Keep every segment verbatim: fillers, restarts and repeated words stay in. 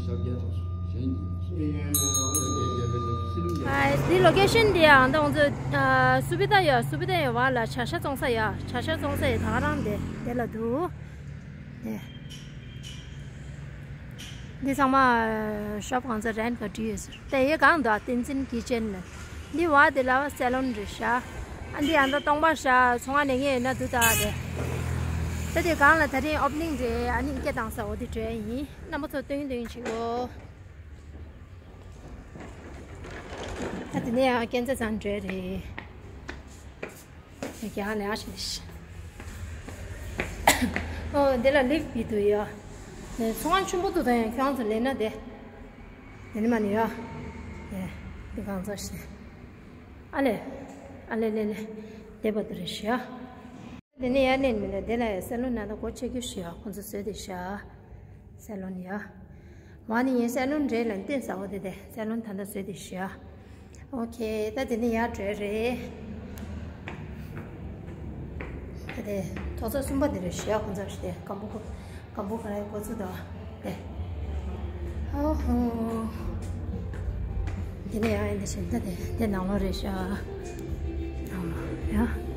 ཨ། འདི་ལོ་ཀེ་ཤན་འདི་ཡང་ད་ང་ཚོ་ཨ་སུ་པི་ཏ་ཡ། སུ་པི་ཏ་ཡ་བ་ལ་བྱ་ཤ་བཙོང་ས་ཡ། བྱ་ཤ་བཙོང་ས་ཡ་ད་ག་རང་དེ་དེ་ལ་འདུག་དེ། འདི་ཚང་མ་ཤོབ་གང་ཚ་རན་ག་བྲིས་ཡོད་ཟེར། དེ་ཡི་གང་འདུག་བསྟན་འཛིན་གི་ཅན་ནི། འདི་བ་དེ་ལ་སེ་ལོན་རེད་ཤག་ཨ་འདི་ཡང་ད་སྟོང་པ་ཤག་ཚོང་ཁང་ནས་ངས་ཡོད་ན་འདུག་ད་དེ། ད་དེ་གང་ལ་ད་རིང་ཨོ་པ་ནིང་རེད། ཨ་ནི་སྐད་བཏང་ས་འོ་དེ་བྲོས་ཡིན། རྣམ་པ་ཚོ་སྟོན་སྟོན་བྱེད་གོ་ད་དེ་ནས་ཡང་སྐད་ཚ་ཚང་བྲོས་རེད། རྒྱང་ལ་ཡར་ཕྱིན་ཤག་ཨོ་འདི་ལ་ལིབ་ཡིད་དུ་ཡོད། ཚོང་ཁང་ཆེན་པོ་འདུག་ད་ཡང་ཁྱོད་ཚོ་ལེན་ན་དེ། དེ་ནི་མ་ནི་ཡོད། དེ་འདི་གང་ཚོ་ཤི། ཨ་ལེ། ཨ་ལེ་ལེ་ལེ། དེ་བ་དུ་རེ་ཤི་ཡ། དེ་ནི་ཡར་ལེན་མི་ལ་དེ་ལ་ཡ་སེ་ལོན་ན་ད་སྒོ་ཕྱེ་རྒྱུ་ཤི་ཡ། ཁོང་ཚོ་བཟོས་དེ་ཤི་ཡ། སེ་ལོན་ཡ། མ་ནི་ཡིན་སེ་ལོན་རེད་ལ་བསྟན་ས་འོ་དེ་དེ་སེ་ལོན་ད་ལྟ་བཟོས་དེ་ཤི་ཡ། ཨོ་ཁེ། ད་དེ་ནི་ཡར་བྲོས་རེད། ད་དེ་ཐོག་ས་གསུམ་པ་དེ་རེད་ཤི་ཡ། ཁོང་ཚོ་ཞིག་དེ་སྒམ་པོ་སྒམ་པོ་ག་རེ་འགོ་ཚུགས་དོ་དེ། ཨོ་ཧོ། དེ་ནི་ཡང་ཡིན་དེ་བཞིན་ད་དེ་དེ་ནང་ལོགས་རེད་ཤག་ཨ་ཡ།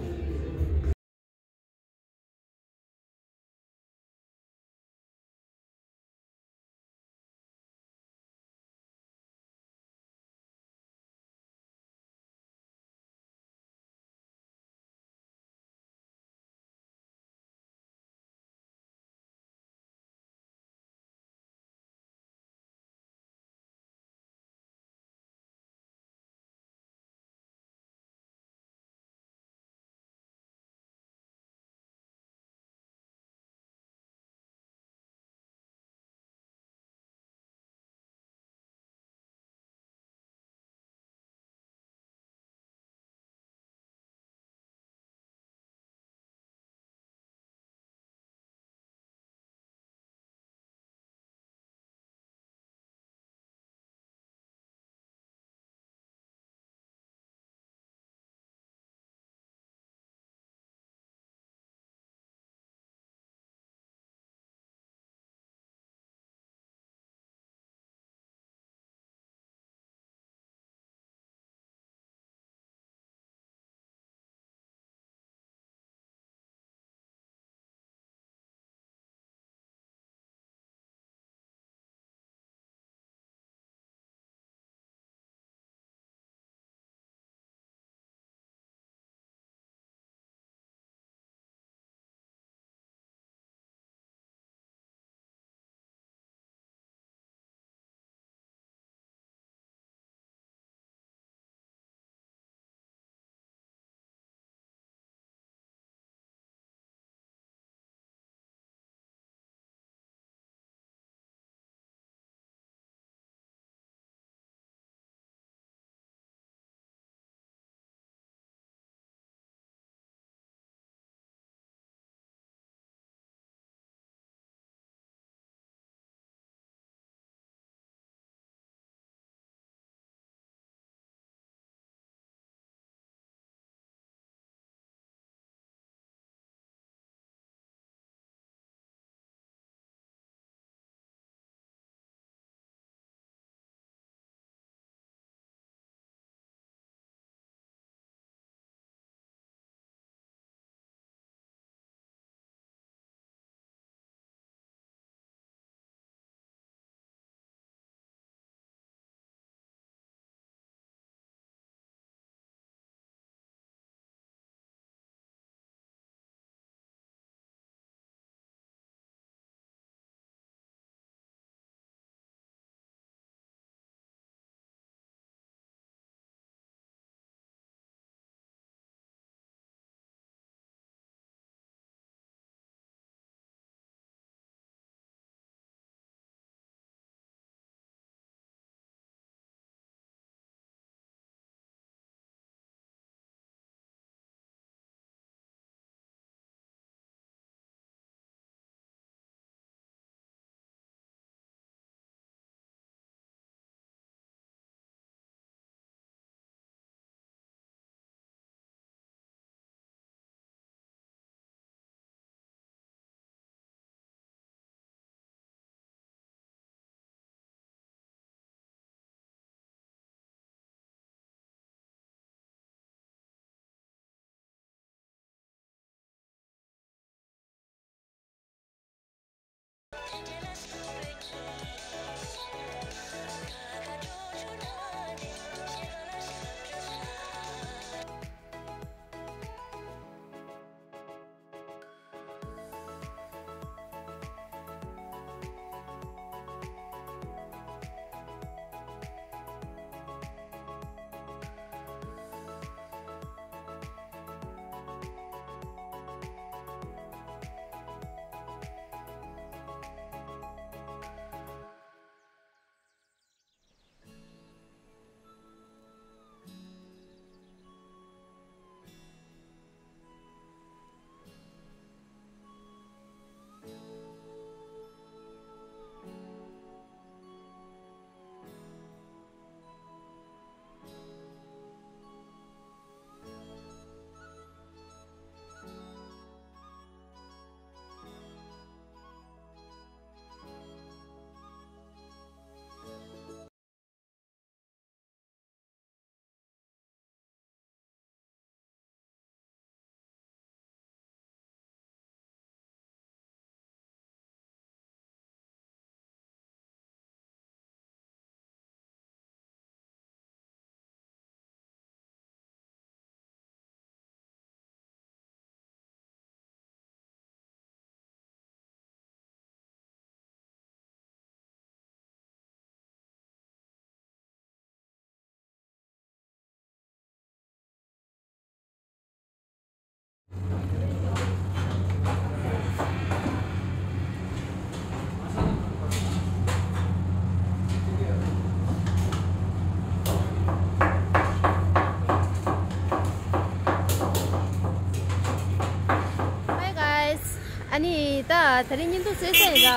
ནི་ད་དེ་རིང་བརྙན་ཐུང་བཟོས་ཚར་ཡིན་ལ།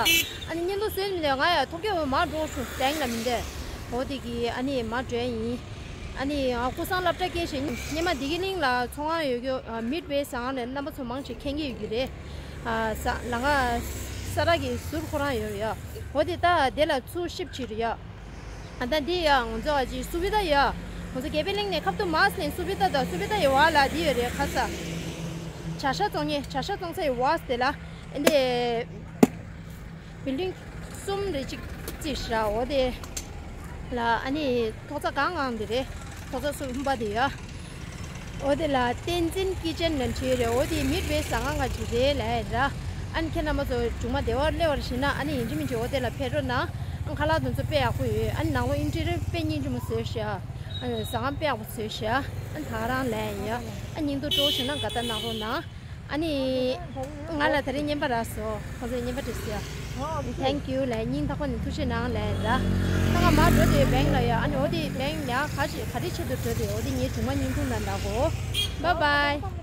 ཨ་ནི་བརྙན་ཐུང་བཟོས་མི་འདུག་ང་ཡང་ཐོག་རྒྱག་འོག་མར་འགྲོ་བྱུང་། བེང་ལ་མི་འདུག་འོ་དེ་གི་ཨ་ནི་མར་འགྲོ་ཡ་ཡིན། ཨ་ནི་ཨ་ཀུ་སང་སློབ་གྲྭ་སྐད་བཤད་སྙེ་མ་བདེ་སྐྱིད་གླིང་ལ་ཚོང་ཁང་ཡོད་རྒྱུ། མིཌ་ཝེ་ཟ་ཁང་ནས་རྣམ་པ་ཚོ་མང་ཆེ་མཁྱེན་གྱི་ཡོད་ཀྱི་རེད། ཨ་ས་ལམ་ཁ་ས་ར་གི་ཟུར་ཁོ་རང་ཡོད་རེད་ཡ། འོ་དེ་ད་དེ་ལ་ཚུར་ཤིབ་བྱེད་རེད་ཡ། ཨ་ད་འདི་ཡ་ང་ཚོ་ཨ་ཅི་སུ་བི་ད་ཡ། ང་ཚོ་དགེ་འཕེལ་གླིང་ནས་ཁབ་ཏུ་མར་སླེབས། སུ་བི་ད་དང་སུ་བི་ད་ཡི་བར་ལ་འདི་ཡོད་རེད། ཁ་ས་བྱ་ཤ་བཙོང་མཁན། བྱ་ཤ་བཙོང་ས་ཡི་བར་དེ་ལ་ཨ་འདི་བིལ་ཌིང་གསུམ་རེ་གཅིག་རྩིས་ཤག་འོ་དེ་ལ་ཨ་ནི་ཐོག་ཚ་གང་གང་དེ་རེད། ཐོག་ཚ་གསུམ་པ་དེ་ཡ། འོ་དེ་ལ་བསྟན་འཛིན་ཀི་ཅན་ནས་བྲིས་རེད། འོ་དེ་མིཌ་ཝེ་ཟ་ཁང་ག་ཅིག་རེད་ལབ་ར། ཨ་ནི་ཁྱེད་རྣམ་པ་ཚོ་མཇུག་མ་བདེ་བར་སླེབས་པར་བྱེད་ན། ཨ་ནི་ཡིན་གཅིག་མིན་གཅིག་འོ་དེ་ལ་ཕེབས་རོགས་གནང་། ཨ་ཁ་ལག་དེ་ཚོ་དཔེ་ཡག་པོ་ཡོད། ཨ་ནི་ནང་ལོགས་ཨིན་ཊི་རི་ཡར་དཔེ་སྙིང་རྗེ་མོ་བཟོས་ཤག་ཨ་ནི་ཟ་ཁང་དཔེ་ཡག་པོ་བཟོས་ཤག་ཨ་ནི་ད་ག་རང་ལབ་ཡིན་ཡ། ཨ་ནི་སྙིང་སྟོབས་སྤྲོ་བོ་བྱུང་ན་དགའ་རྟགས་གནང་རོགས་གནང་། ཨ་ནི་ང་ལ་དེ་རིང་རྔན་པ་རག་སོང་། ཁོང་ཚོས་རྔན་པ་སྤྲད་སོང་ཡ། ཨོ་ཁེ། ཐེང་ཀིའུ་ལབ། སྙིང་ཐག་པ་ནས་ཐུགས་རྗེ་གནང་ལབ་ར། ད་ང་མར་འགྲོ་དུས་བེང་ལ་ཡ། ཨ་ནི་འོ་དེ་བེང་ཡ་ག་ཅི་ག་རེ་ཆེད་དུ་འགྲོ་དུས་འོ་དེ་ངའི་སྒྲུང་མ་བརྙན་ཐུང་ནང་འདྲ་གོ། བཱའི་བཱའི།